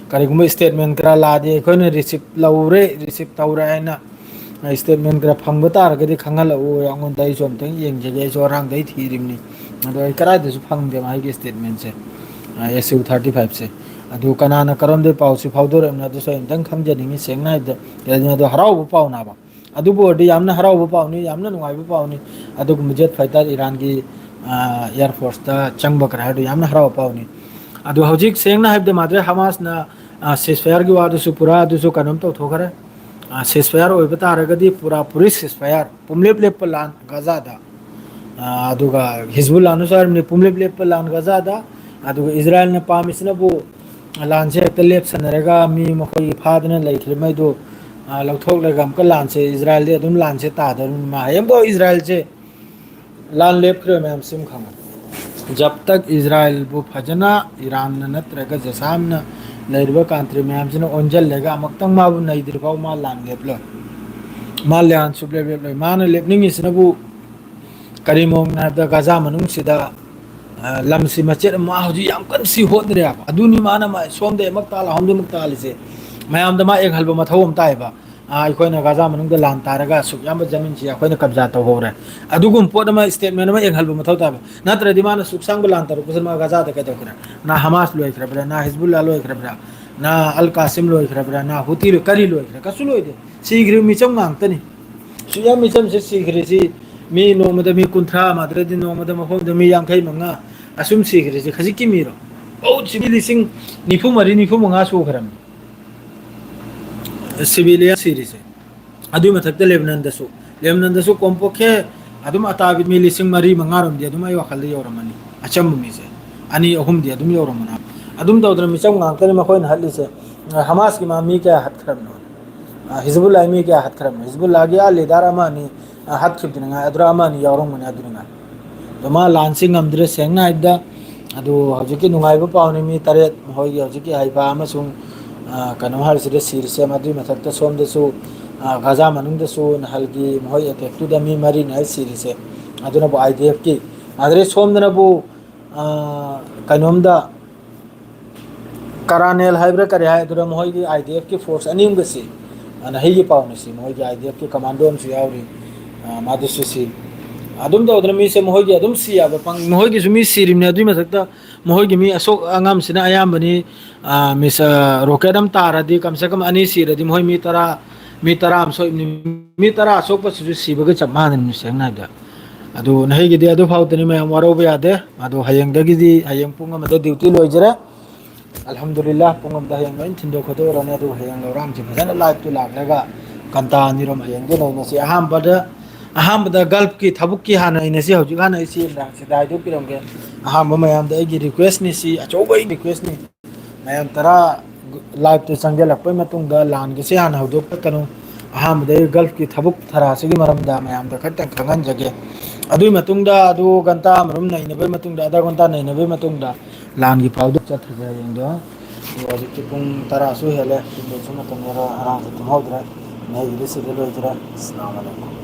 ꯀꯔꯤꯒꯨꯝꯕ statement ꯈꯔ ꯂꯥꯛꯑꯗꯤ ꯑꯩꯈꯣꯏꯅ receive ꯂꯧꯔꯦ, receive ꯇꯧꯔꯦ ꯍꯥꯏꯅ statement ꯈꯔ ꯐꯪꯕ ꯇꯥꯔꯒꯗꯤ ꯈꯪꯍꯜꯂꯛꯎ ꯑꯩꯉꯣꯟꯗ, ꯑꯩꯁꯨ ꯑꯝꯇꯪ ꯌꯦꯡꯖꯒꯦ꯫ ꯑꯩꯁꯨ ꯑꯔꯥꯡꯗꯩ ꯊꯤꯔꯤꯕꯅꯤ, ꯑꯗꯣ ꯑꯩ ꯀꯗꯥꯏꯗꯁꯨ ꯐꯪꯗꯦ ꯃꯥꯒꯤ statement ꯁꯦ, ꯑꯦꯁ ꯌꯨ ꯊꯥꯔꯇꯤ ꯐꯥꯏꯚ ꯁꯦ꯫ ꯑꯗꯨ ꯀꯅꯥꯅ ꯀꯔꯣꯝꯗꯩ ꯄꯥꯎꯁꯤ ꯐꯥꯎꯗꯣꯔꯛꯏꯕꯅꯣ ꯑꯗꯨꯁꯨ ꯑꯩ ꯑꯝꯇꯪ ꯈꯪꯖꯅꯤꯡꯉꯤ꯫ ꯁꯦꯡꯅ ꯍꯥꯏꯕꯗ, ꯀꯩꯅꯣ, ꯑꯗꯣ ꯍꯔꯥꯎꯕ ꯄꯥꯎꯅꯦꯕ꯫ ꯑꯗꯨꯕꯨ ꯑꯣꯏꯔꯗꯤ ꯌꯥꯝꯅ ꯍꯔꯥꯎꯕ ꯄꯥꯎꯅꯤ, ꯌꯥꯝꯅ ꯅꯨꯡꯉꯥꯏꯕ ꯄꯥꯎꯅꯤ꯫ ꯑꯗꯨꯒꯨꯝꯕ jet fighter ꯏꯔꯥꯟꯒꯤ, ꯑ, air force ꯇ ꯆꯪꯕ ꯀꯔꯤ ꯍꯥꯏꯗꯨ ꯌꯥꯝꯅ ꯍꯔꯥꯎꯕ ꯄꯥꯎꯅꯤ꯫ ꯑꯗꯨ ꯍꯧꯖꯤꯛ ꯁꯦꯡꯅ ꯍꯥꯏꯕꯗ ꯃꯥꯗ꯭ꯔꯦ ꯍꯃꯥꯁꯅ, ꯑ, ceasefire ꯒꯤ ꯋꯥꯗꯨꯁꯨ ꯄꯨꯔꯥ ꯑꯗꯨꯁꯨ ꯀꯩꯅꯣꯝ ꯇꯧꯊꯣꯛꯈ꯭ꯔꯦ꯫ ꯑ, ceasefire ꯑꯣꯏꯕ ꯇꯥꯔꯒꯗꯤ ꯄꯨꯔꯥ ꯄꯨꯔꯤ ceasefire, ꯄꯨꯝꯂꯦꯞ ꯂꯦꯞꯄ ꯂꯥꯟ ꯒꯖꯥꯗ꯫ ꯑ, ꯑꯗꯨꯒ ꯍꯤꯖꯕꯨꯜꯂꯥꯅꯁꯨ ꯍꯥꯏꯔꯝꯃꯤ ꯄꯨꯝꯂꯦꯞ ꯂꯦꯞꯄ ꯂꯥꯟ ꯒꯖꯥꯗ꯫ ꯑꯗꯨꯒ ꯏꯖꯔꯥꯌꯦꯜꯅ ꯄꯥꯝꯃꯤꯁꯤꯅꯕꯨ ꯂꯥꯟꯁꯦ ꯍꯦꯛꯇ ꯂꯦꯞꯁꯟꯅꯔꯒ ꯃꯤ ꯃꯈꯣꯏꯒꯤ ꯐꯥꯗꯅ ꯂꯩꯈ꯭ꯔꯤꯕꯉꯩꯗꯨ, ꯑ, ꯂꯧꯊꯣꯛꯂꯒ ꯑꯃꯨꯛꯀ ꯂꯥꯟꯁꯦ, ꯏꯖꯔꯥꯌꯦꯜꯗꯤ ꯑꯗꯨꯝ ꯂꯥꯟꯁꯦ ꯇꯥꯗꯧꯔꯤꯕꯅꯤ꯫ ꯃꯥ ꯍꯌꯦꯡꯐꯥꯎ ꯏꯖꯔꯥꯌꯦꯜꯁꯦ ꯂꯥꯟ ꯂꯦꯞꯈ꯭ꯔꯦ ꯃꯌꯥꯝ ꯁꯤ ꯑꯃ ꯈꯪꯉꯣ꯫ ꯖꯕ ꯇꯛ ꯏꯖꯔꯥꯌꯦꯜꯕꯨ ꯐꯖꯅ ꯏꯔꯥꯟꯅ ꯅꯠꯇ꯭ꯔꯒ ꯖꯁꯥꯝꯅ ꯂꯩꯔꯤꯕ country ꯃꯌꯥꯝꯁꯤꯅ ꯑꯣꯟꯁꯤꯜꯂꯒ ꯑꯃꯨꯛꯇꯪ ꯃꯥꯕꯨ ꯅꯩꯗ꯭ꯔꯤꯐꯥꯎ ꯃꯥ ꯂꯥꯟ ꯂꯦꯞꯂꯣꯏ꯫ ꯃꯥ ꯂꯥꯟ ꯁꯨꯛꯂꯦꯞ ꯂꯦꯞꯂꯣꯏ꯫ ꯃꯥꯅ ꯂꯦꯞꯅꯤꯡꯉꯤꯁꯤꯅꯕꯨ ꯀꯔꯤ ꯃꯑꯣꯡꯅꯣ ꯍꯥꯏꯕꯗ ꯒꯖꯥ ꯃꯅꯨꯡꯁꯤꯗ, ꯑ, ꯂꯝꯁꯤ ꯃꯆꯦꯠ ꯑꯃ ꯃꯥ ꯍꯧꯖꯤꯛ ꯌꯥꯝ ꯀꯟꯅ ꯁꯤ ꯍꯣꯠꯅꯔꯦꯕ꯫ ꯑꯗꯨꯅꯤ ꯃꯥꯅ ꯃꯥ ꯁꯣꯝꯗ ꯑꯃꯨꯛ ꯇꯥꯜꯂ, ꯍꯣꯝꯗ ꯑꯃꯨꯛ ꯇꯥꯜꯂꯤꯁꯦ꯫ ꯃꯌꯥꯝꯗ ꯃꯥ ꯑꯦꯛꯍꯜꯕ ꯃꯊꯧ ꯑꯃ ꯇꯥꯏꯌꯦꯕ꯫ ꯑ, ꯑꯩꯈꯣꯏꯅ ꯒꯖꯥ ꯃꯅꯨꯡꯗ ꯂꯥꯟ ꯇꯥꯔꯒ ꯑꯁꯨꯛ ꯌꯥꯝꯕ ꯖꯃꯤꯟꯁꯤ ꯑꯩꯈꯣꯏꯅ ꯀꯕꯖꯥ ꯇꯧꯍꯧꯔꯦ꯫ ꯑꯗꯨꯒꯨꯝꯕ ꯄꯣꯠ ꯑꯃ statement ꯑꯃ ꯑꯦꯛꯍꯜꯕ ꯃꯊꯧ ꯇꯥꯏꯕ꯫ ꯅꯠꯇ꯭ꯔꯗꯤ ꯃꯥꯅ ꯁꯨꯛ ꯁꯥꯡꯕ ꯂꯥꯟ ꯇꯧꯔꯛꯄꯁꯤꯗ ꯃꯥ ꯒꯖꯥꯗ ꯀꯩꯗꯧꯈ꯭ꯔꯦ? ꯅꯥ ꯍꯃꯥꯁ ꯂꯣꯏꯈ꯭ꯔꯕ꯭ꯔꯥ? ꯅꯥ ꯍꯤꯖꯕꯨꯜꯂꯥ ꯂꯣꯏꯈ꯭ꯔꯕ꯭ꯔꯥ? ꯅꯥ ꯑꯜ ꯀꯥꯁꯤꯝ ꯂꯣꯏꯈ꯭ꯔꯕ꯭ꯔꯥ? ꯅꯥ ꯍꯨꯇꯤ ꯂꯣꯏ-, ꯀꯔꯤ ꯂꯣꯏꯈ꯭ꯔꯦ? ꯀꯩꯁꯨ ꯂꯣꯏꯗꯦ꯫ ꯁꯤꯈ꯭ꯔꯤꯕ ꯃꯤꯆꯝ ꯉꯥꯛꯇꯅꯤ꯫ ꯁꯨꯛꯌꯥꯝ ꯃꯤꯆꯝꯁꯦ ꯁꯤꯈ꯭ꯔꯤꯁꯤ ꯃꯤ ꯅꯣꯡꯃꯗ ꯃꯤ ꯀꯨꯟꯊ꯭ꯔꯥ, ꯃꯥꯗ꯭ꯔꯗꯤ ꯅꯣꯡꯃꯗ ꯃꯐꯝꯗ ꯃꯤ ꯌꯥꯡꯈꯩ ꯃꯉꯥ ꯑꯁꯨꯝ ꯁꯤꯈ꯭ꯔꯤꯁꯦ ꯈꯖꯤꯛꯀꯤ ꯃꯤꯔꯣ? ꯐꯧꯁꯤ ꯃꯤ ꯂꯤꯁꯤꯡ ꯅꯤꯐꯨ ꯃꯔꯤ, ꯅꯤꯐꯨ ꯃꯉꯥ ꯁꯨꯈ꯭ꯔꯕꯅꯤ꯫ ꯁꯤꯚꯤꯂꯤꯌꯟ ꯁꯤꯔꯤꯁꯦ꯫ ꯑꯗꯨꯏ ꯃꯊꯛꯇ ꯂꯦꯕꯅꯟꯗꯁꯨ, ꯂꯦꯕꯅꯟꯗꯁꯨ ꯀꯣꯝꯄꯣꯛꯈꯦ ꯑꯗꯨꯝ ꯑꯇꯥꯕꯤ ꯃꯤ ꯂꯤꯁꯤꯡ ꯃꯔꯤ ꯃꯉꯥꯔꯣꯝꯗꯤ ꯑꯗꯨꯝ ꯑꯩ ꯋꯥꯈꯜꯗ ꯌꯧꯔꯝꯃꯅꯤ꯫ ꯑꯆꯝꯕ ꯃꯤꯁꯦ ꯑꯅꯤ ꯑꯍꯨꯝꯗꯤ ꯑꯗꯨꯝ ꯌꯧꯔꯝꯃꯅꯤ꯫ ꯑꯗꯨꯝ ꯇꯧꯗꯅ ꯃꯤꯆꯝ ꯉꯥꯛꯇꯅꯤ ꯃꯈꯣꯏꯅ ꯍꯠꯂꯤꯁꯦ꯫ ꯍꯃꯥꯁꯀꯤ ꯃꯥ ꯃꯤ ꯀꯌꯥ ꯍꯠꯈ꯭ꯔꯕꯅꯣ? ꯑ, ꯍꯤꯖꯕꯨꯜꯂꯥꯍ ꯃꯤ ꯀꯌꯥ ꯍꯠꯈ꯭ꯔꯕꯅꯣ? ꯍꯤꯖꯕꯨꯜꯂꯥꯍꯒꯤ ꯑꯥ ꯂꯤꯗꯥꯔ ꯑꯃ ꯑꯅꯤ, ꯑ, ꯍꯥꯠꯈꯤꯕꯗꯨꯅꯉꯥꯏ, ꯑꯗꯨꯔ ꯑꯃ ꯑꯅꯤ ꯌꯥꯎꯔꯝꯒꯅꯤ ꯑꯗꯨꯅꯉꯥꯏ꯫ ꯑꯗꯣ ꯃꯥ ꯂꯥꯟꯁꯤ ꯉꯝꯗ꯭ꯔꯦ, ꯁꯦꯡꯅ ꯍꯥꯏꯕꯗ꯫ ꯑꯗꯨ ꯍꯧꯖꯤꯛꯀꯤ ꯅꯨꯡꯉꯥꯏꯕ ꯄꯥꯎꯅꯤ, ꯃꯤ ꯇꯔꯦꯠ ꯃꯈꯣꯏꯒꯤ ꯍꯧꯖꯤꯛꯀꯤ ꯍꯩꯐꯥ ꯑꯃꯁꯨꯡ, ꯑ, ꯀꯩꯅꯣ ꯍꯥꯏꯔꯤꯁꯤꯗ ꯁꯤꯔꯤꯁꯦ꯫ ꯃꯗꯨꯒꯤ ꯃꯊꯛꯇ ꯁꯣꯝꯗꯁꯨ, ꯑ, ꯒꯥꯖꯥ ꯃꯅꯨꯡꯗꯁꯨ ꯅꯍꯜꯒꯤ ꯃꯈꯣꯏ ꯑꯦꯇꯦꯛꯇꯨꯗ ꯃꯤ ꯃꯔꯤꯅꯤ ꯍꯥꯏ ꯁꯤꯔꯤꯁꯦ꯫ ꯑꯗꯨꯅꯕꯨ ꯑꯥꯏ ꯗꯤ ꯑꯦꯐꯀꯤ, ꯑꯗꯨꯗꯩ ꯁꯣꯝꯗꯅꯕꯨ, ꯑ, ꯀꯩꯅꯣꯝꯗ ꯀꯔꯥꯅꯦꯜ ꯍꯥꯏꯕ꯭ꯔꯥ ꯀꯔꯤ ꯍꯥꯏ, ꯑꯗꯨꯗ ꯃꯈꯣꯏꯒꯤ ꯑꯥꯏ ꯗꯤ ꯑꯦꯐꯀꯤ ꯐꯣꯔꯁ ꯑꯅꯤ ꯑꯃꯒ ꯁꯤ, ꯑꯅ ꯍꯩꯒꯤ ꯄꯥꯎꯅ ꯁꯤ, ꯃꯈꯣꯏꯒꯤ ꯑꯥꯏ ꯗꯤ ꯑꯦꯐꯀꯤ ꯀꯃꯥꯟꯗꯣ ꯑꯃꯁꯨ ꯌꯥꯎꯔꯤ, ꯑ, ꯃꯥꯗꯨꯁꯨ ꯁꯤ꯫ ꯑꯗꯨꯝ ꯇꯧꯗꯅ ꯃꯤꯁꯦ ꯃꯈꯣꯏꯒꯤ ꯑꯗꯨꯝ ꯁꯤ ꯌꯥꯕ ꯄꯪ-, ꯃꯈꯣꯏꯒꯤꯁꯨ ꯃꯤ ꯁꯤꯔꯤꯕꯅꯤ꯫ ꯑꯗꯨꯒꯤ ꯃꯊꯛꯇ ꯃꯈꯣꯏꯒꯤ ꯃꯤ ꯑꯁꯣꯛ ꯑꯉꯥꯝꯁꯤꯅ ꯑꯌꯥꯝꯕꯅꯤ, ꯑ, ꯃꯤꯁ, ꯑ, ꯔꯣꯀꯦꯠ ꯑꯃ ꯇꯥꯔꯗꯤ ꯀꯝꯁꯦ ꯀꯝ ꯑꯅꯤ ꯁꯤꯔꯗꯤ ꯃꯈꯣꯏ ꯃꯤ ꯇꯔꯥ, ꯃꯤ ꯇꯔꯥ ꯑꯃ ꯁꯣꯛꯏꯕꯅꯤ꯫ ꯃꯤ ꯇꯔꯥ ꯑꯁꯣꯛꯄꯁꯤꯁꯨ ꯁꯤꯕꯒ ꯆꯞ ꯃꯥꯟꯅꯅꯤ, ꯁꯦꯡꯅ ꯍꯥꯏꯕꯗ꯫ ꯑꯗꯨ ꯅꯍꯩꯒꯤꯗꯤ ꯑꯗꯨ ꯐꯥꯎꯗꯅꯤ, ꯃꯌꯥꯝ ꯋꯥꯔꯧꯕ ꯌꯥꯗꯦ꯫ ꯑꯗꯨ ꯍꯌꯦꯡꯗꯒꯤꯗꯤ, ꯍꯌꯦꯡ ꯄꯨꯡ ꯑꯃꯗ ꯗ꯭ꯌꯨꯇꯤ ꯂꯣꯏꯖꯔꯦ꯫ ꯑꯜꯍꯝꯗꯨꯂꯤꯜꯂꯥꯍ, ꯄꯨꯡ ꯑꯃꯗ ꯍꯌꯦꯡ ꯂꯣꯏ ꯊꯤꯟꯗꯣꯛ ꯈꯣꯠꯇꯣꯛꯑꯔꯅꯤ꯫ ꯑꯗꯨꯒ ꯍꯌꯦꯡ ꯂꯧꯔꯥꯡꯁꯦ ꯐꯖꯅ ꯂꯥꯏꯚꯇꯨ ꯂꯥꯛꯂꯒ ꯀꯟꯇꯥ ꯑꯅꯤꯔꯣꯝ ꯍꯌꯦꯡꯗꯤ ꯅꯩꯅꯁꯤ꯫ ꯑꯍꯥꯟꯕꯗ, ꯑꯍꯥꯟꯕꯗ ꯒꯜꯐꯀꯤ ꯊꯕꯛꯀꯤ ꯍꯥꯟꯅ ꯅꯩꯅꯁꯤ꯫ ꯍꯧꯖꯤꯛ ꯍꯥꯟꯅ ꯑꯩ ꯁꯤ ꯂꯥꯡꯁꯤꯗ ꯍꯥꯏꯗꯣꯛꯄꯤꯔꯝꯒꯦ꯫ ꯑꯍꯥꯟꯕ ꯃꯌꯥꯝꯗ ꯑꯩꯒꯤ ꯔꯤꯀ꯭ꯋꯦꯁꯅꯤ ꯁꯤ, ꯑꯆꯧꯕ ꯑꯩ ꯔꯤꯀ꯭ꯋꯦꯁꯅꯤ꯫ ꯃꯌꯥꯝ ꯇꯔꯥ ꯂꯥꯏꯚꯇ ꯆꯪꯁꯤꯜꯂꯛꯄꯩ ꯃꯇꯨꯡꯗ ꯂꯥꯟꯒꯤꯁꯦ ꯍꯥꯟꯅ ꯍꯧꯗꯣꯛꯄꯤꯔꯛꯀꯅꯨ꯫ ꯑꯍꯥꯟꯕꯗ ꯑꯩ ꯒꯜꯐꯀꯤ ꯊꯕꯛ ꯊꯔꯥꯁꯤꯒꯤ ꯃꯔꯝꯗ ꯃꯌꯥꯝꯗ ꯈꯔꯇꯪ ꯈꯪꯍꯟꯖꯒꯦ꯫ ꯑꯗꯨꯒꯤ ꯃꯇꯨꯡꯗ ꯑꯗꯨ ꯘꯟꯇꯥ ꯑꯃꯔꯣꯝ ꯅꯩꯅꯕꯒꯤ ꯃꯇꯨꯡꯗ, ꯑꯙꯥ ꯘꯟꯇꯥ ꯅꯩꯅꯕꯒꯤ ꯃꯇꯨꯡꯗ ꯂꯥꯟꯒꯤ ꯄꯥꯎꯗ ꯆꯠꯈ꯭ꯔꯁꯦ ꯍꯌꯦꯡꯗꯣ꯫ ꯑꯗꯣ ꯍꯧꯖꯤꯛꯇꯤ ꯄꯨꯡ ꯇꯔꯥꯁꯨ ꯍꯦꯜꯂꯦ, ꯇꯨꯝꯕꯁꯨ ꯃꯇꯝ ꯌꯧꯔꯦ, ꯑꯉꯥꯡꯁꯨ ꯇꯨꯝꯍꯧꯗ꯭ꯔꯦ꯫ ꯅꯍꯩꯒꯤꯗꯤ ꯁꯤꯗ ꯂꯣꯏꯈ꯭ꯔꯦ꯫ ꯑꯁꯂꯥꯃꯨ ꯑꯂꯩꯀꯨꯝ꯫